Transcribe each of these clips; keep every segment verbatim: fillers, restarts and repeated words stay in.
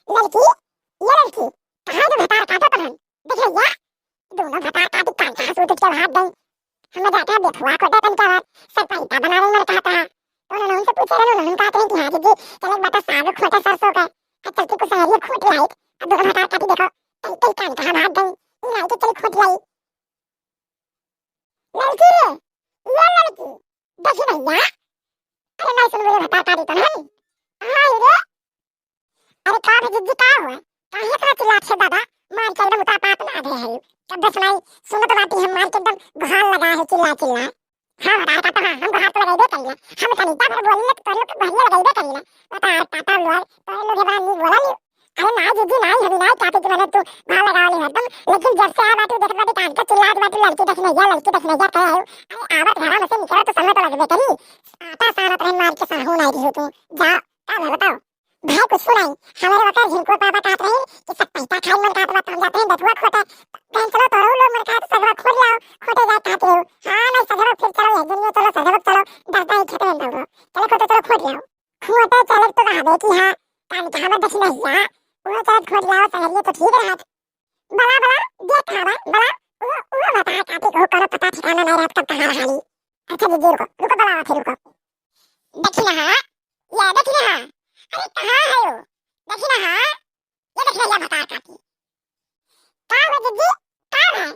ललकी, ये ललकी, कहाँ दो भतार काटो तहन? देख भैया, दोनों भतार काटी कान कहाँ से उठ के भाग गई। हमें जाता है बेथुआ को डटन क्या बात, सब पैसा बनावे मर कहता है। तो उन्होंने उनसे पूछे रहे, उन्होंने कहा कि हाँ दीदी, चलो एक बाटा साग खोटे सरसों का, अब चलती कुछ सहरिये खोट लाई, अब दोनों भतार काटी देखो, कई कई कान कहाँ भाग गई, ये लाई के चली खोट लाई। ललकी रे, ये ललकी, देखी भैया, अरे नहीं सुन मेरे भतार काटी तो नहीं, हाँ रे, अरे का रे जिज्जी, का हुआ? काहे इतना चिल्लात है दादा? मार के एकदम उतापात ना दे है। कब से नहीं सुनत बाटी हम, मार के एकदम गुहार लगा है, चिल्ला चिल्ला। हाँ, बताए का तो हाँ, हम गुहार तो लगइबे करिला। हम तनिका भर बोली ना, तो तोरे लोग के गुहारिया लगइबे करिला। बता यार, काटा लोग, तोरे लोग ये बड़ा नी बोला नी। अरे नाई जिज्जी, नाई, हमी नाई चाहते कि मैंने तू गुहार लगा ली हरदम, लेकिन जब से आया बाटी, देखत बाटी कान का चिल्लात बाटी, लड़की देखने गया, लड़की देखने गया, कहे आयो। अरे आवत घरा में से निकला तो समय तो लगबे करी। आटा सानत रहे, मार के साहू नाई रही हो तू। जा, का भर बताओ? भाई कुछ नहीं, हमारे वकर झिनको पापा कहत रही कि सब पैसा खाए मन कहत बा, तो हम जाते हैं बथुआ खोटे। बहन चलो तोरो लोग मन कहत सजवा खोट लाओ, खोटे जाए कहत रहो। हाँ नहीं सजवा फिर चलो, एक दिन ये चलो सजवा चलो, दस दाई खेते में दौड़ो। चलो खोटे चलो खोट लाओ। खोटे चले तो रहबे की हाँ, कान कहाँ में दक्षिणा हिया, वो चलत खोट लाओ सहरिये तो ठीक रहत। बला बला, देख कहाँ बा, बला, वो वो बताए काटी को करो पता ठिकाना नहीं रहत कब कहाँ रहाली। अच्छा दीदी रुको, रुको बला फिर रुको। दक्षिणा हाँ, या दक्षिणा हाँ। अरे कहाँ है वो? दक्षिणा हाँ, ये दक्षिणा या भतार काटी। का हो जिज्जी? का है?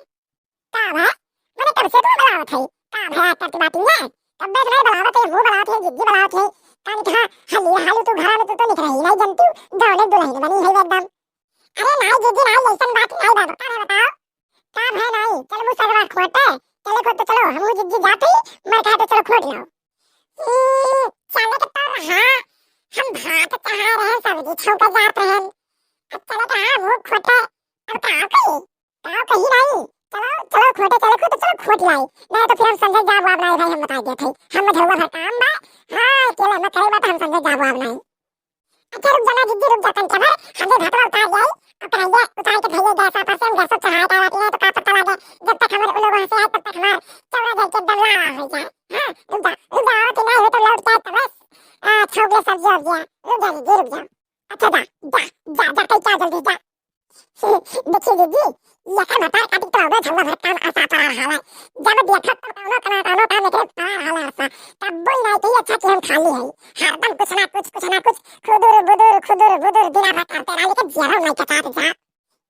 का है? मैंने कब से तुम्हें बुलावत है? का है करती बाटी है? तब मैं तुम्हें बुलावत है, वो बुलावत है, जिज्जी बुलावत है। कान कहाँ हल्ली हालू तू घरा में तू तो निकल ही नहीं जनती, गाँव में दुल्हन बनी है एकदम। अरे नाई जिज्जी नाई, ऐसन बात नाई बा, का है बताओ? का भय नाई, चल वो सजवा खोटे, चले खोटे चलो, हम जिज्जी जाते ही, मर कहा तो चलो खोट लाओ। ई, चले के तो रहा, हम भात चढ़ा रहे, सब्जी छौंके जात रहे। अब चले के हाँ, वो खोटे, अब का कही? का कही नाई? चलो, चलो खोटे, चले खोटे, चलो खोट लाई। नहीं तो फिर हम संजय जाब वाब नाई भाई, हम बता देते हैं। हम मझौवा भर काम बा, हाँ, अकेले मत करे बा, तो हम संजय जाब वाब नाई। अच्छा रुक जा ना जिज्जी, रुक जा तनिक भर, हम जे भातवा उतार जाई, और कढ़ाइया उतार के धइले गैस पर से, हम गैस चढ़ाए का बाटी है, तो का पता लगे, जब तक हमारे उन लोगों से आए, तब तक हमार चौरा जाए के एकदम लावा हो जाए। हाँ, रुक जा, रुक जा, और कि नहीं हो तो लौट के आए, तब बस, आ, छौंक ले सब्जी वब्जी, रुक जा जिज्जी, रुक जा। अच्छा जा, जा, जा, जा, कई क्या जल्दी जा। देखिए जिज्जी, एकर भतार काटी तो अबे झगड़ा भर काम आसा पड़ा रहा है। जब देखत तो कौनो कना कौनो काम एकरे पड़ा रहा है आसा। तब बोल नहीं कि अच्छा कि हम खाली है। हरदम कुछ ना कुछ, कुछ ना कुछ, खुदुर बुदुर, खुदुर बुदुर, बिना भर करते रहा, लेकिन जियरा नहीं कटात जा।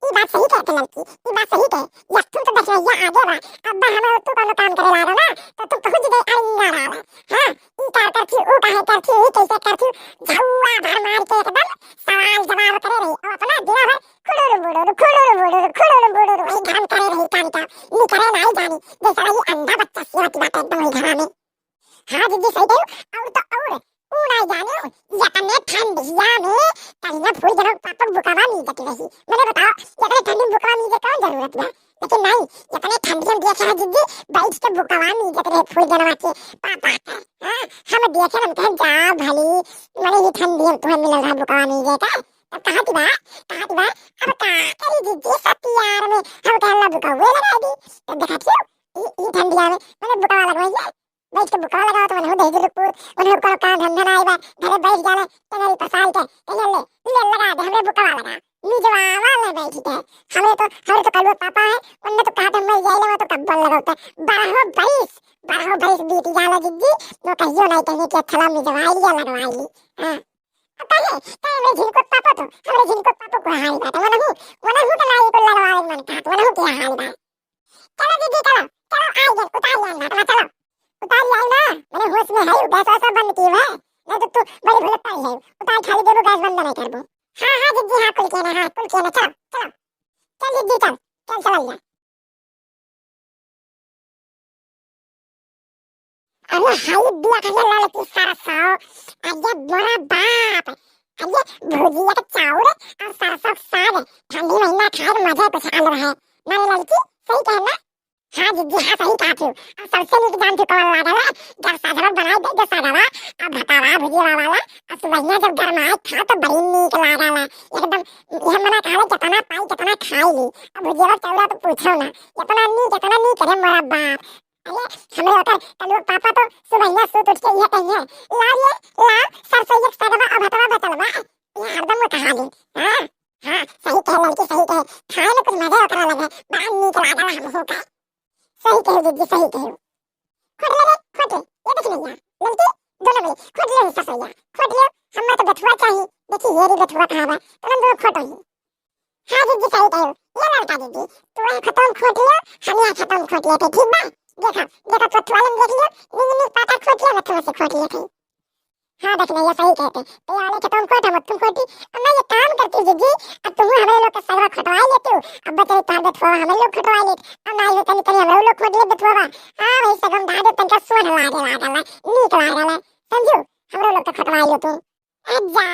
ई बात सही कहते लड़की, ई बात सही कहे। यस तुम तो दक्षिणैया आगे बा। अब हमें तू कौनो काम करे लागो ना, तो तुम पहुंच गए अड़िया वाला। हाँ, ई का करती, ऊ काहे करती, ई कैसे करती, झौआ भर मार के एकदम सवाल जवाब करे रही। और अपना दिना भर खुड़ुर बुड़ुर, खुड़ुर बुड़ुर, खुड़ुर बुड़ुर, वही काम करे रही, काम का निकरे नाई जानी, जैसे वही अंधा बच्चा सियात बाटे एकदम वही घरा में। हाँ जिज्जी सही कहो, और तो और, ऊ नाई जाने, यतने ठंडिया में कहीं फूल जनक पापक बुकावा नीजत रही। मैंने बताओ, यतने ठंडी में बुकावा नीजे कौन जरूरत बा? लेकिन नहीं, यतने ठंडी में देखे हैं जिज्जी, बैठ के बुकावा नीजत रहे फूल जनवा के पापा के। हाँ, हम देखे, हम कहे जा भली, मने ही ठंडी में तुम्हें मिलल रहा बुकावा नीजे का। तब कहा कि बा, कहा कि बा, अब का करी जिज्जी, सब प्यार में हम कहला बुकावे लगा दी। तब देखा थियो, ई, ई ठंडिया में, मने बुकावा लगवाइए, बैठ के बुकावा लगावत, मनहू दही जुलुकपुर, मनहू करो काम धंधा नाई बा, घरे बैठ जाले, टंगरी पसार के, कहिए ले, ले लगा दे, हमरे बुकावा लगा, निजवावा ले बैठ के। हमरे तो, हमरे तो कलुआ पापा है, उनने तो कहा था मर जाइले, वो तो कब्बल लगावता। बारहो बरिस, बारहो बरिस बीत जाला जिज्जी, वो कहियो नाई कहने कि अच्छा ला निजवाई लिया, लगवाई ली। हाँ। अब कहे, कहे हमरे झिनको पापा तो, हमरे झिनको पापा को हाल बात, मनहू, मनहू के लाई को लगवावे मन कहा, मनहू के हाल बात। चलो दीदी, चलो, चलो, आई गए, उतार लिया ना, चलो, चलो। उतार लिया ना, मैंने होश में है, गैस वैस सब बंद की हुआ है, नहीं तो तू बड़ी भुलक्कड़ है, उतार खाली देबो, गैस बंद नहीं करबो। हाँ, हाँ, दीदी, हाँ, कुल के ना, हाँ, कुल के ना, चलो, चलो। चल दीदी, चल, चल, चल लिया। अरे हाय बिया, अरे लड़की सरसों, अरे मोरा बाप, अरे भुजिया के चाउर और सरसों के साग, ठंडी महीना खाए के मजे कुछ अलग है। मारे लड़की, सही कहे ना? हाँ जिज्जी, हाँ सही कहा तू। और सबसे नीक जान तू कौन लागल है? जब सजवा बनाई दे, दे सजवा, और भतावा भुजिया वाला, और सुबहिया जब गरमाए खा तो बड़ी नीक लागल है। एकदम, यह मना कहा, जितना पाई, जितना खाई ली। अब भुजिया चाउर तो पूछो ना, इतना नीक, इतना नीक रे मोरा बाप। अरे, हमरे ओकर कलुआ पापा तो सुबहिया सूत उठ के इहे कहिए, "ला रे, ला, सरसोइया के सगवा अभतवा बचल बा।" ये हरदम वो कहा ले, हाँ? खाए में कुछ मजा ओकरा लगे, बड़ा नीक लागल हमहू का। सही कहे जिज्जी, सही कहे। खोट ले रे, खोट ले। ये देखी भैया, ललकी, दोनों में खोट ले, ससैया, खोट ले। हमें तो बथुआ चाहिए। देखी, ये री बथुआ कहाँ बा, तो हम दोनों खोट ही। हाँ जिज्जी, सही कहे। ये ललका जिज्जी, तू यहाँ खतौन खोट ले, हम यहाँ खतौन खोट लेते, ठीक बा? देखा, देखा, बथुआ लेन देख लियो, निक निक पाता खोट ले, बथुआ से खोट लेते। हाँ, देखना, ये सही कहते। तो ये वाले खतौन खोट, हम तुम खोटी। अब मैं ये काम करती जिज्जी, अब तुम हमारे लोग का सलवा खटवाई लेती हो। अब बचल तार बथुआ हमारे लोग खटवाई लेत। अब ना ये तनी तनी हमरो लोग खोट ले बथुआ। हाँ, वही सगम दादे तनका सोन लागे लागल है, नीक लागल है। समझू, हमरो लोग का खटवाई लेती। अब जा,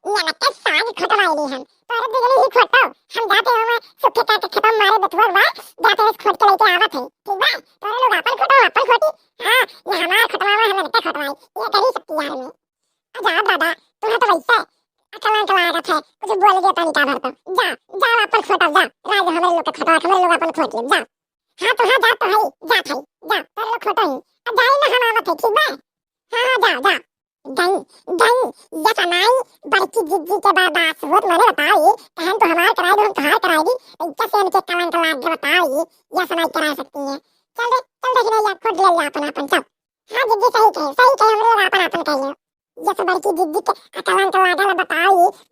ये लगता साँझ खटवाई ली हम। तोरे बिजली ही खोटो, हम जाते हैं वहाँ सुखे का के खतम मारे बथुआ बा, जाते हैं खोट के लेके आवत है। ठीक बा? तोरे लोग अपन खोटो, अपन खोटी। हाँ, ये हमार खटवावा, हम लगता खटवाई। ये करी सकती यार में। आ जा दादा, तुम्हें तो वैसे अकल अंकल लागत है, कुछ बोल गया पानी का भर तो। जा, जा अपन खोटा, जा। राज हमारे लोग का खटवा, हमारे लोग अपन खोट ले, जा। हाँ तो हाँ, जा तो है, जा भाई, जा, तोरे लोग खोटो ही। अब जाई ना हम आवत है, ठीक बा? हाँ, हाँ, जा, जा। गई, गई, ये सनाई बड़की जिज्जी के बर्दाश्त होत, मने बताई, कहन तो हमार कराई दो, हम तोहार कराई दी, तो इज्जत से इनके कलंक लाग गए, बताई, ये सनाई करा सकती है। चल रे, चल देखी भैया, खोट ले लिया अपन, अपन, चल। हाँ जिज्जी, सही कहे, सही कहे, हमरे लोग आपन आपन कह लियो। जस बड़की जिज्जी के अकलन के लागल बताई,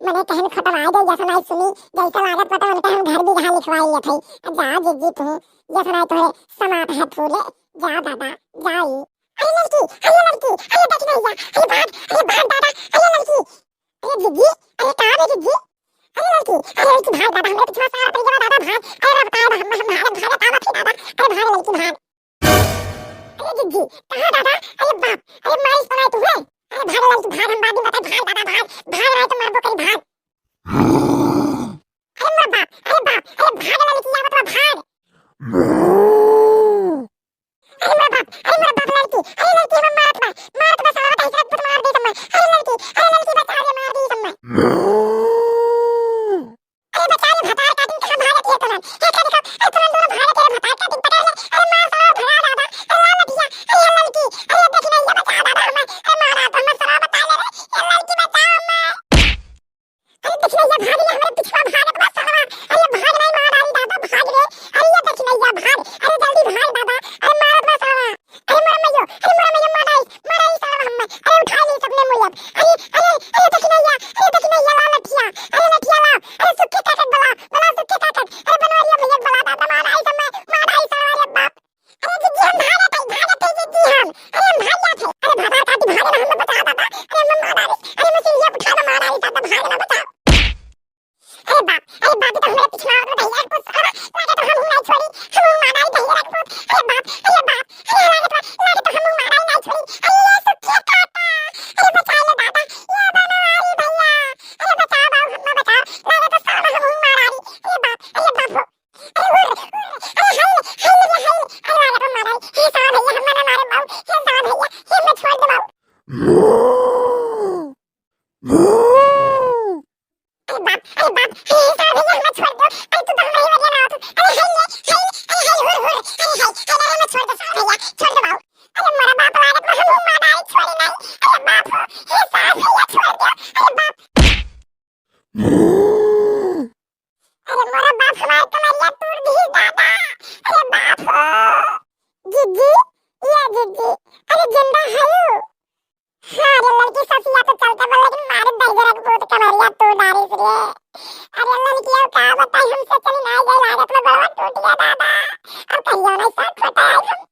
मने कहन खटवाई दे, जस नाई सुनी, जैसे लागत पता उनके हम घर बिगहा लिखवाई लेत हई। जा जिज्जी तू, जस नाई तोहरे समात है फूले, जा दादा, जाई। अरे लड़की, अरे लड़की, अरे देख नहीं जा, अरे भाग, अरे भाग दादा, अरे लड़की, अरे जिज्जी, अरे का रे जिज्जी, अरे लड़की, अरे लड़की भाग दादा, हमरे पीछे सारा पड़ गया दादा, भाग, अरे बताओ हम, हम भाग, भाग, बताओ मत दादा, अरे भाग लड़की भाग। अरे जिज्जी, कहाँ दादा? अरे बाप, अरे मारी सुनाई तू है। अरे भाग लड़की भाग, हम बाद में बताए, भाग दादा भाग, भाग रहे तो मरबो करी भाग। अरे मोर बाप, अरे बाप, अरे भाग लड़की, आवत बा भाग। अरे मोर बाप, अरे मोर बाप लड़की, अरे लड़की हम मारत बा, मारत बा साला, बताई सब कुछ मार दे तुम्हें। अरे लड़की, अरे लड़की बचा रे, मार दी तुम्हें। अरे बचा ले भतार काटिन, कहाँ भागत ये तुरंत? हे कनिका, अरे तुरंत दोनों भागत ये भतार काटिन, पकड़ ले। अरे मार साला, भगा दादा, अरे ला लठिया, अरे ये लड़की, अरे देख नहीं ये बचा दादा हमें, अरे मारा तो हमें साला बचा ले रे, ये लड़की बचाओ हमें। अरे देख नहीं ये भाग ले, हमारे पिछवा भागत बा साला, अरे भाग नहीं मार डाली दादा, भाग रे, अरे ये देख नहीं ये भाग, अरे जल्दी भाग दादा, अरे मारत बा साला। अरे मोर मैयो, अरे मोर मैयो, मार डाली, मार डाली साला हम्मे। अरे उठा ली सबने मुँह अब। अरे, अरे, अरे देखी नहीं या, अरे देखी नहीं या, ला लठिया, अरे लठिया ला, अरे सुखी ताकत बला, बला सुखी ताकत, अरे बनवारिया भैया बला दादा, मार डाली सब मैं, मार डाली साला रे बाप। अरे जिज्जी हम भागत हई, भागत हई जिज्जी हम, अरे हम भाग जात हई। अरे भागा काटी भागे ना, हमें बचा दादा, अरे हमें मार डाली, अरे मशीन ये उठा दे, मार डाली दादा, भागे ना बचा। अरे बाप, अरे बाप, ये तो हमारे पिछवा आवत बा भैया, कुछ साला, लागे तो हम ही नहीं छोड़ी, हम ही मार डाली भैया, कुछ। अरे बाप, अरे बाप, अरे लागे तो, लागे तो हम ही मार डाली नहीं छोड़ी। अरे ये सुखिया काटा, अरे बचा ले दादा, ये बनवारी भैया, अरे बचाओ बाबू, हम ना बचाओ, लागे तो साला हम ही मार डाली। अरे बाप, अरे बाप हो। अरे उड़, उड़, अरे हाय, हाय रे, हाय, अरे लागे तो मार डाली, हे साला भैया, हम ना मारे बाबू, हे साला भैया, हे मैं छोड़ दे बाबू। अरे बाप, अरे बाप, अरे साला भैया, हमें छोड़ दो। अरे तू तो हमारी वजह ना हो तू। अरे हाय रे, हाय रे, अरे हाय, हुर, हुर, अरे हाय, हाय रे, हमें छोड़ दो साला भैया, छोड़ दो बाबू। अरे मोरा बाप लागत बा, हम मार डाली, छोड़ी नहीं। अरे बाप हो, हे साला भैया, छोड़ दो। अरे बाप। अरे मोरा बाप, हमार कमरिया तोड़ दी दादा। अरे बाप हो। जिज्जी, या जिज्जी, अरे जिंदा है यू? हाँ रे लड़की, ससिया तो चलता बा, लेकिन मारे दर्द रख बहुत कमरिया तोड़ डारिस रे। अरे लड़की, अब का बताई, हमसे चली ना गई, लागत में गोड़वा टूट गया दादा। अब कहियो नहीं साथ बताए हम।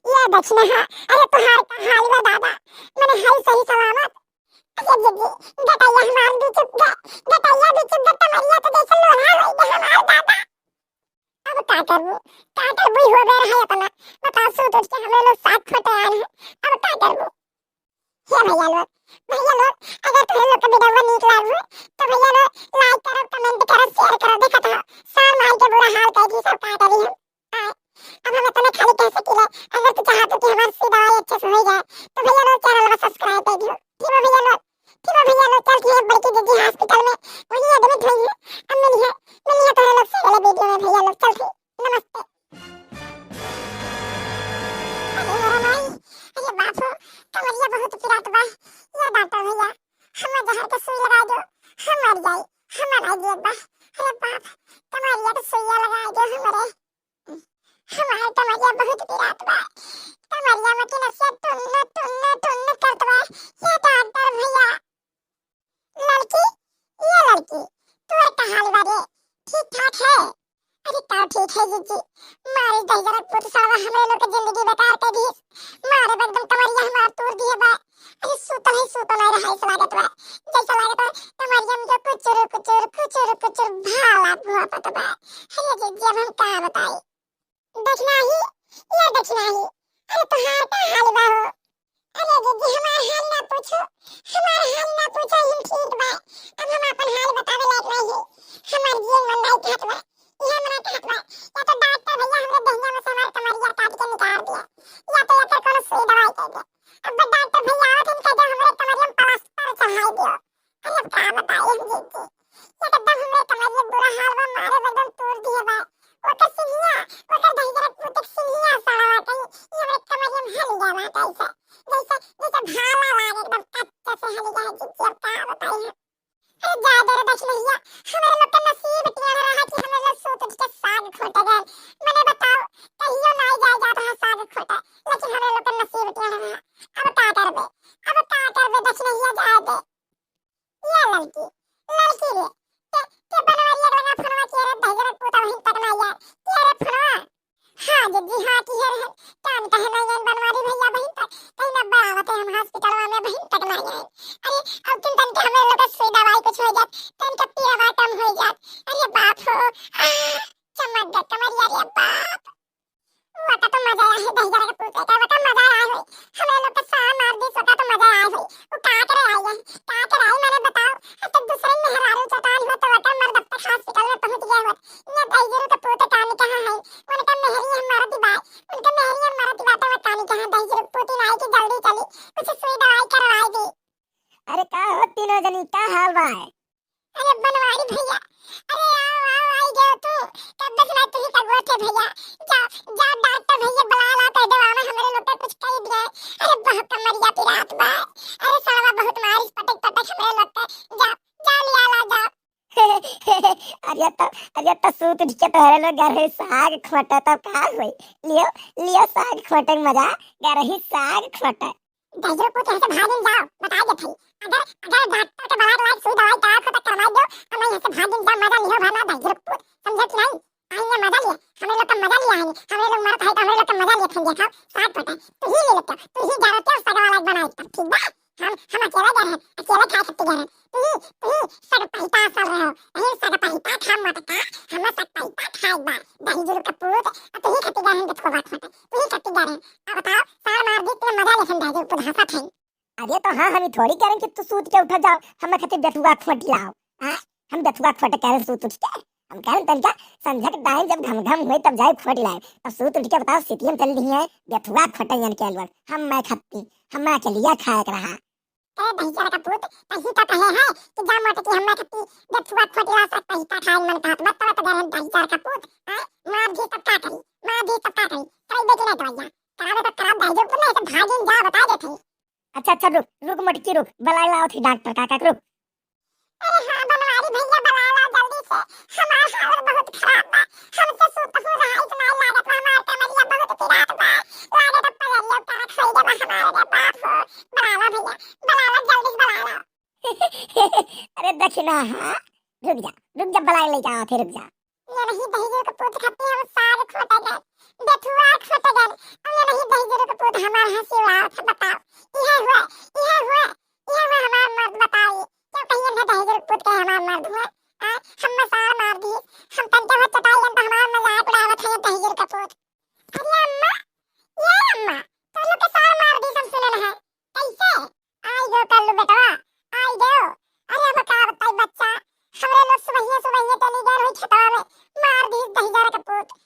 ये दक्षिणा है, अरे तुहार का हाल बा दादा, मैंने हाल सही सलामत। अरे जिज्जी, गटैया हमार बीच ग-, गटैया बीच ग-, कमरिया तो जैसे लोढ़ा होई गया हमार दादा। अब का करबू, का करबू, हो गए रहे अपना। बताओ, सूत उठ के हमरे लोग साथ खोटे आए हैं, अब का करबू? हे भैया लोग, भैया लोग, अगर तुम लोग का वीडियो नीक लागू, तो भैया लोग like करो, comment करो, share करो। देखा था, सार मार के बुरा हाल कर दी सब, का करी हम? आए, अब हम इतने खाली कह सकीले, अगर तू चाहत हो कि हमार सी दवाई अच्छे से हो जाए, तो भैया लोग channel को subscribe कर दियो। ठीक है भैया लोग, ठीक है भैया लोग, चलते हैं बड़की जिज्जी hospital में, वहीं admit हुई है। अब मिली है, मिली है तो लोग से अगले वीडियो में भैया लोग, चलते हैं, नमस्ते। अरे मोरा माई, अरे बाप हो, कमरिया बहुत पिरात बा, ये डॉक्टर भैया, हम जहर के सुई लगा दो, हम मर जाई, हम मर जाई बा। अरे बाप, कमरिया के सुइया लगाइ दे हमरे। हमार कमरिया बहुत पिरात बा। कमरिया में के नसिया टुन्न, टुन्न, टुन्न करत बा। ये डॉक्टर भैया। लड़की, ये लड़की, तोर का हाल बा रे? ठीक ठाक है? अरे का ठीक है जीजी? मारे दहिजरा के पूत साला हमरे लोग के जिंदगी बेकार कर दी। मारे बा एकदम कमरिया हमार तोड़ दिए बा। अरे सूतल है, सूतल है रहा ऐसा लागत बा। जैसा लागत बा कमरिया में जो कुचुर, कुचुर, कुचुर, कुचुर भाला भुआ पत बा। अरे जीजी अब हम का बताई? दखिनाही, ये दखिनाही, अरे तोहार का हाल बा हो? अरे जीजी, हमार हाल ना पूछो, हमार हाल ना पूछो, हम ठीक बा। अब हम आपन हाल बतावे लायक नहीं है। हमार जीवन मन नहीं कहत बा, ये हमरा कहत बा। या तो डॉक्टर भैया हमरे दहिया में से हमार कमरिया काट के निकाल दिया, या तो एकर कोनो सुई दवाई कर दे। अब डॉक्टर भैया आवत हैं, कह दे हमरे कमरिया में प्लास्टर चढ़ाई दियो। अरे अब का बताई हम जीजी, एकदम हमरे कमरिया बुरा हाल बा, मारे एकदम तोड़ दिए बा। ओकर सिंहिया, ओकर दहिजरा के पूत के सिंहिया सड़वा कहीं, ये हमरे कमरिया में हल गया बा कैसे, जैसे, जैसे भाला लाग एकदम कच्चा से हल गया है जीजी, अब का बताई हम। अरे जा दे रे दखिनहिया, हमरे लोग के नसीब टेढ़ रहा कि हमरे लोग सूत उठ के साग खोटे गए। मने बताओ, कहियो नाई जाए जात रहा साग खोटे, लेकिन हमरे लोग के नसीब टेढ़ रहा। अब का करबे, अब का करबे दखिनहिया, जाए दे। ये लड़की, लड़की रे, के, के बनवारी एक लगा फोनवा किए रे, दहिजरा के पूत बहिन तक ना यार, किए रे फोनवा? हाँ जीजी, हाँ किए रहे, कान कहे ना यार बनवारी भैया बहिन तक, कहीं ना बड़ा होते हम हॉस्पिटलवा में बहिन तक ना यार। अरे, अब तुम तन के हमरे लोग के सुई दवाई कुछ हो जात, तन के पीड़वा कम हो जात। अरे बाप हो, आ, चमक गए कमरिया रे बाप। वका तो मजा आया है दहिजरा के पूत का, वका मजा आया है। हमरे लोग के साला मार दी, वका तो मजा आया है। वो का करे आई है, का करे आई, मने बताओ। अब तो दूसरे मेहरारू चटान हो तो वका मर्द अब तक हॉस्पिटल में पहुंच गया होत। ये दहिजरू के पूत कानी कहाँ है? उनका मेहरी हम मरत बा, उनका मेहरी हम मरत बा, तो वो कानी कहाँ? दहिजरू के पूत आई कि जल्दी चली, कुछ सुई दवाई करवाई दी। अरे का हो तीनों जनी, का हाल बा? अरे बनवारी भैया, अरे आओ, आओ, आई गयो तू। कब से ना तुही का गोठे भैया। जा, जा डॉक्टर भैया बुला ला, कह दे वाला हमरे लोग के कुछ कह दिया। अरे बहुत कमरिया पिरात बा। अरे साला बहुत मारिस पटक पटक हमरे लोग के। जा, जा लिया ला, जा। अरे तो, अरे तो सूत उठ के तोहरे लोग घर ही साग खोटे तो का होई? लियो, लियो साग खोटे के मजा, घर ही साग खोटे। दहिजरू पूत यहाँ से भागिन जाओ, बताई देत हई। अगर, अगर डॉक्टर के बलात लायक सुई दवाई करा खो तो करवाई दो, और नहीं यहाँ से भागिन जाओ, मजा लिहो भला दहिजरू पूत, समझे कि नहीं? आई ये मजा लिया, हमरे लोग का मजा लिया है, हमरे लोग मरत है तो हमरे लोग का मजा लिया, फिर देखो, साग खोटे, तू ही ले लेते, तू ही जा रहे हो, सगा वाला बनाई तब, ठीक बा? हम, हम अकेले गए हैं, अकेले खाए सकते गए हैं, तू ही, तू ही सग पहिता असल रहे हो, तू ही सग पहिता खा मत का, हमें सग पहिता खाए बा, दहिजरू के पूत, और तू ही खत्ती गए हैं, देखो बात होता, तू ही खत्ती गए हैं, अब बताओ, सार मार दी, तू मजा ले हम दहिजरू पूत हंसत है। अरे तो हाँ, हम ई थोड़ी करें कि तू सूत के उठा जाओ, हमें खातिर बेथुआ खोटी लाओ। हाँ, हम बेथुआ खोटे करें सूत उठ के? हम करें तनिका संझा के टाइम जब घम घम होई तब जाए खोटी लाए। तब सूत उठ के बताओ, सिटी हम चल रही है, बेथुआ खोटे यन के अलवर। हम मैं खत्ती, हम मैं अकेलिया खाए के रहा। अरे दहिजरा का पूत, तही तो कहे है कि जा मोट की हम मैं खत्ती, बेथुआ खोटी ला सक पहिता खाए मन कहत, मत तब तो गरम दहिजरा का पूत। हाँ, मार दी तब का करी, मार दी तब का करी, कई दे कि नहीं दवाइया, करावे तो कराब दहिजरू पूत, नहीं तो भागिन जा, बता देते। अच्छा, अच्छा, रुक, रुक मोटकी, रुक, बलाए लाओ थी डॉक्टर काका के, रुक। अरे हाँ, बनवारी भैया, बलाए लाओ जल्दी से, हमार हालत बहुत खराब बा, हमसे सूत हो रहा, इतना लागत बा, हमार कमरिया बहुत पिरात बा, लागत बा पगरिया का खाई देबा हमारे रे बाप हो, बलाए लाओ भैया, बलाए लाओ, जल्दी से बलाए लाओ। अरे दखिना, हाँ, रुक जा, रुक जा, बलाए लेके आओ थे, रुक जा। ये नहीं दहिजरू के पूत खाती हम साग खोटे गए, बेथुआ खोटे गए। अब ये नहीं दहिजरू के पूत हमार हंसी उड़ावत है, बताओ। इहे हुए, इहे हुए, इहे हुए हमार मर्द, बताओ। क्यों कहिए ना दहिजरू के पूत के हमार मर्द हुए? आ, हम मसाल मार दी, हम तनके भर चटाई गन तो हमार मजाक उड़ावत है ये दहिजरू के पूत। अरे अम्मा, ये अम्मा, तो लोग के साल मार दी हम सुनल है। कैसे? आई गयो कल्लू बेटवा, आई गयो। अरे अब का बताई बच्चा, हमरे लोग सुबहिये सुबहिये चली गए रही खेतवा में, मार दी दहिजरा के पूत।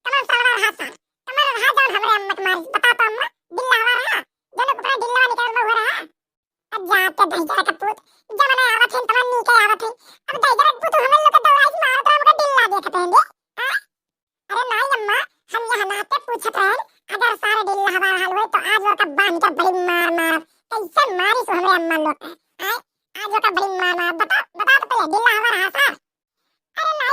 कमर सालवा रहा सान, कमर रहा जान हमरे अम्मा के मारी, बता तो अम्मा, बिल्ला हवा रहा, जनो कपड़ा ढिल्ला निकाल बहु रहा। अब जाते दहिजरा के पूत, जब नहीं आवत है तब नीचे आवत है। अब दहिजरा के पूत हमरे लोग के दौड़ाई मारत रहा, हमका ढिल्ला देखत हैं बे, हाँ? अरे नाई अम्मा, हम यहाँ नाते पूछत रहन, अगर सारे ढिल्ला हवा रहल होई तो आज ओका बांध के बड़ी मार मारब। कैसे मारी सो हमरे अम्मा लोग के? आय, आज ओका बड़ी मार मारब। बता, बता तो पहले, ढिल्ला हवा रहा सार? अरे ना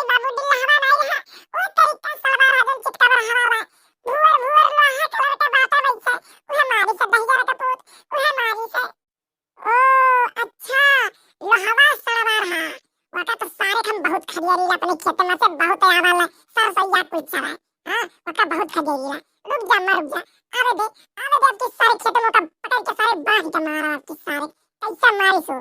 बहुत खदेरिला अपने खेत में से, बहुत आवाला, सरसैया कुछ चला। हाँ, ओका बहुत खदेरिला। रुक जा, अम्मा, रुक जा। आवे दे, आवे दे, आपके सारे खेत में ओका पकड़ के सारे बांध के मारा, आपके सारे। कैसा मारी सो?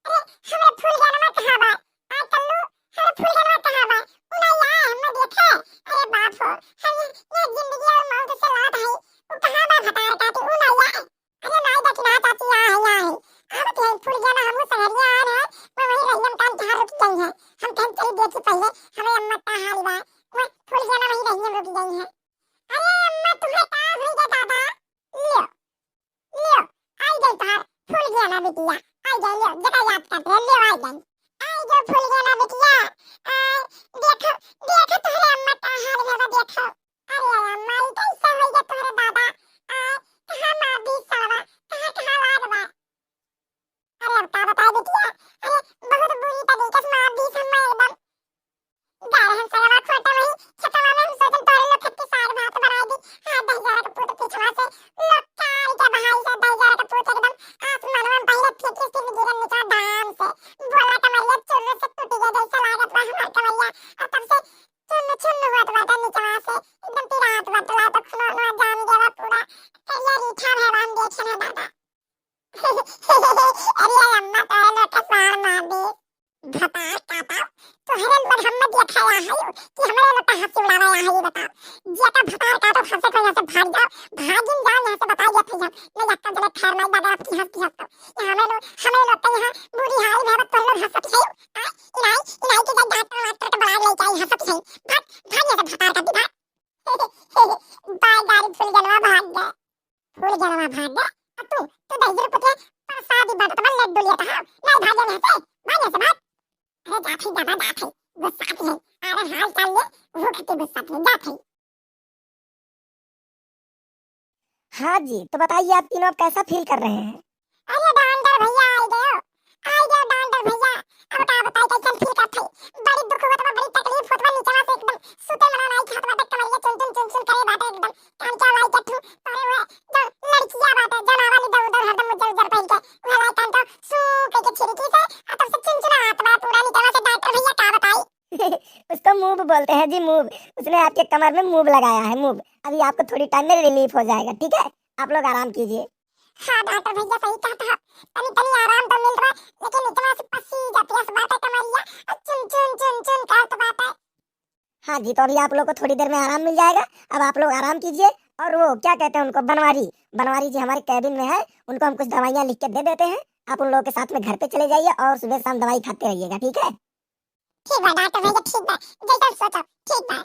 अरे, हमरे फूल गनवा कहाँ बा? आय कल्लू, हमरे फूल गनवा कहाँ बा? उ नहीं आए, हमने देखे। अरे बाप हो, हम ये, ये जिंदगी और मौत से लड़त हई। उ कहाँ बा भतार काटी? उ नहीं आए। अरे नाई देखी ना चाची, आ है, आ है। आवत है फूल गना, हमहू संगरिया आ रहे हैं। मैं वहीं रही, हम काम कहाँ रुक गई हैं। हम कहीं चली देखी पहले, हमें अम्मा का हाल बा। मैं फूल गना वहीं रही, हम रुक गई हैं। अरे अम्मा, तुम्हें का हुई रे दादा? लियो, लियो, आई गई तोहार फूल गना बिटिया। आई गई, लियो, जका याद करते हैं, लियो, आई गई। आई गई फूल गना बिटिया। आ, देखो, देखो तुम्हारे अम्मा का हाल बा, देखो। अरे अम्मा, ई कैसे होई गे तोहरे दादा? आ, कहाँ मार दी साला? कहाँ, कहाँ लाग बा? अरे अब का बताई बिटिया? अरे बहुत बुरी तरीके से मार दी हम्मा एकदम। गा रहे हम सगवा खोटे वही छतवा में, हम सोचन तोरे लोग खेत के साग भात बनाई दी। हाँ, दहिजरा के पूत पिछवा से लोग कार के बहाई से दहिजरा के पूत एकदम आसमान में पहले फेंके से गिरन निकला धाम से। बोला कमरिया चुर्र से टूट गया जैसे लागत बा हमार कमरिया। और तब से चुन्न चुन्न होत बाटे निचवा से, एकदम पिरात बाटे, लागत खुनवा जाम गया पूरा। करिया रीठा भगवान देखे ना दादा। अरे अम्मा, तोरे लोग के सार मार दे। भतार काटा, तोहरे लोग हम मत देखा या है कि हमरे लोग का हंसी उड़ावे या है, ये बताओ। जेका भतार काटा, हंसे को यहाँ से भाग जाओ, भागिन जाओ यहाँ से, बताइए फिर हम। ले जाकर जले खैर माई दादा आपकी हंस की हंस। ये हमरे लोग, हमरे लोग के यहाँ बुरी हाल है, तोहरे लोग हंसत है। आ, इनाई, इनाई के जाए डॉक्टर वाक्टर के बुलाए लेके आई, हंसत है। भाग, भाग यहाँ से भतार काटी, भाग। बाय गाड़ी फूल गनवा भाग गए। फूल गनवा भाग गए। अब तू, तू दहिजर पुतले प्रसादी बांटत बा, लड्डू लिया था। नहीं भाग यहाँ से, भाग यहाँ से, भाग। अरे जात है दादा, जात है। गुस्सात है। अरे हाल चाल ले, वो खत्ते गुस्सात है, जात है। हाँ जी, तो बताइए आप तीनों अब कैसा फील कर रहे हैं? अरे डॉक्टर भैया, आई गयो, आई गयो डॉक्टर भैया। अब का बताई कैसन फील करत है? बड़ी दुख होत बा, बड़ी तकलीफ होत बा, नीचवा से एकदम सुते मना नाई खात बाटे, कमरिया चुन चुन चुन चुन करे बाटे एकदम। कान के लाई के ठू, अरे वो जो लड़किया बाटे, जनावा ली दर उधर हरदम उज्जर उज्जर पहन के, वो लाई कान तो सू कह के खिड़की से, आ तब से चुन चुन हाथ बा पूरा नीचवा से। डॉक्टर भैया का बताई? उसको मूव बोलते हैं जी, मूव। उसने आपके कमर में मूव लगाया है, मूव। अभी आपको थोड़ी टाइम में रिलीफ हो जाएगा, ठीक है? आप लोग आराम कीजिए। हाँ डॉक्टर भैया, सही कहत है। तनी तनी आराम तो मिल रहा, लेकिन इतना से पसी जाती है बाटे कमरिया, और चुन चुन चुन चुन करत बाटे। हाँ जी, तो अभी आप लोग को थोड़ी देर में आराम मिल जाएगा। अब आप लोग आराम कीजिए। और वो क्या कहते हैं उनको, बनवारी, बनवारी जी हमारे केबिन में है, उनको हम कुछ दवाइयाँ लिख के दे देते हैं। आप उन लोगों के साथ में घर पे चले जाइए और सुबह शाम दवाई खाते रहिएगा, ठीक है? ठीक बा डॉक्टर भैया, ठीक बा, जैसा सोचो, ठीक बा।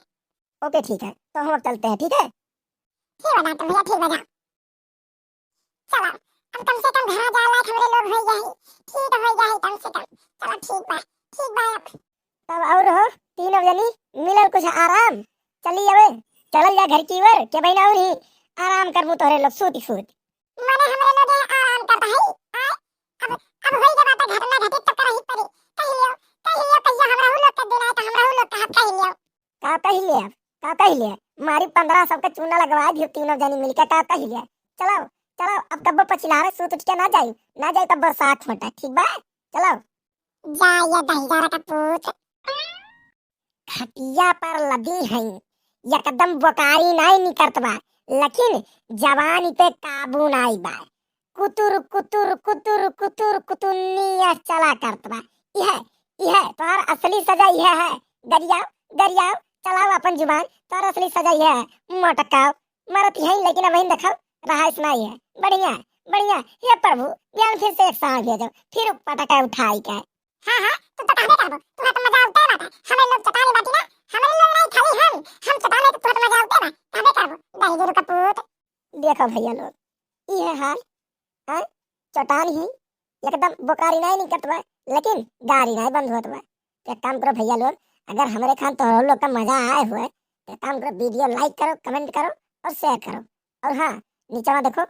ओके, ठीक है, तो हम अब चलते हैं, ठीक है? ठीक बा डॉक्टर भैया, ठीक बा, जाओ। चलो, अब कम से कम घरा जाए लायक हमरे लोग हो जाए, ठीक हो जाए कम से कम। चलो ठीक बा, ठीक बा अब। तब और हो, तीनों जनी मिलल कुछ आराम, चली अबे, चलल जा घर की ओर, के बहिना उन्हीं आराम करबू तोहरे लोग सूत सूत। माने हमरे लोग ये आराम करता है, आय? अब, अब होई के बात घटना घटित तो करही पड़ी। कह लियो, कह लियो, कहियो हमरहू लोग के दिन आए तो हमरहू लोग कहब, कह लियो। का कह लियो, का कह लियो? मारी पन्द्रह सौ के चूना लगवा दियो तीनों जनी मिलके, का कह लियो? चलो, चलो, अब कब्बो पछिलावे सूत उठ के ना जाई, ना जाई कब्बो साथ होता, ठीक बा? चलो। जा ये दहिजरा का पूत। खटिया पर लदी हई, एकदम बोकारी नाई निकरत बा, लेकिन जवानी पे काबू नाई बा। कुतुर, कुतुर, कुतुर, कुतुर, कुतुन्निया चला करत बा। इहे, इहे तोहार असली सजा इहे है। गरियाओ, गरियाओ, चलाओ अपन जुबान, तोहार असली सजा इहे है। मोटकाओ, मरत हई, लेकिन अबहिन देखो, रहाइश नाई है। बढ़िया, बढ़िया, हे प्रभु, बिहान फिर से एक सांस भेजो, फिर पटका उठाई के। हाँ, हाँ, तू तो कहबे करबो, तू तो मजा उठे बाटा। हमरे लोग चटाने बाटी ना, हमरे लोग नहीं, खाली हम, हम चटाने तो तू तो मजा उठे बा, कहबे करबो, दहिजरू का पूत। देखो भैया लोग, ई है हाल, हैं? चटान ही एकदम बोकारी नहीं निकलत बा, लेकिन गारी नहीं बंद होत बा। तो एक काम करो भैया लोग, अगर हमरे खान तोहरो लोग का मजा आए हुए, तो एक काम करो, वीडियो like करो, comment करो और share करो। और हाँ, नीचे वहाँ देखो,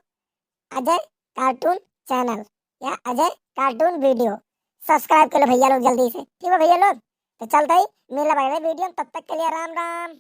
अजय cartoon channel या अजय cartoon video subscribe कर लो भैया लोग जल्दी से, ठीक है भैया लोग? तो चलते ही मिला अगले वीडियो में, तब तक के लिए राम राम।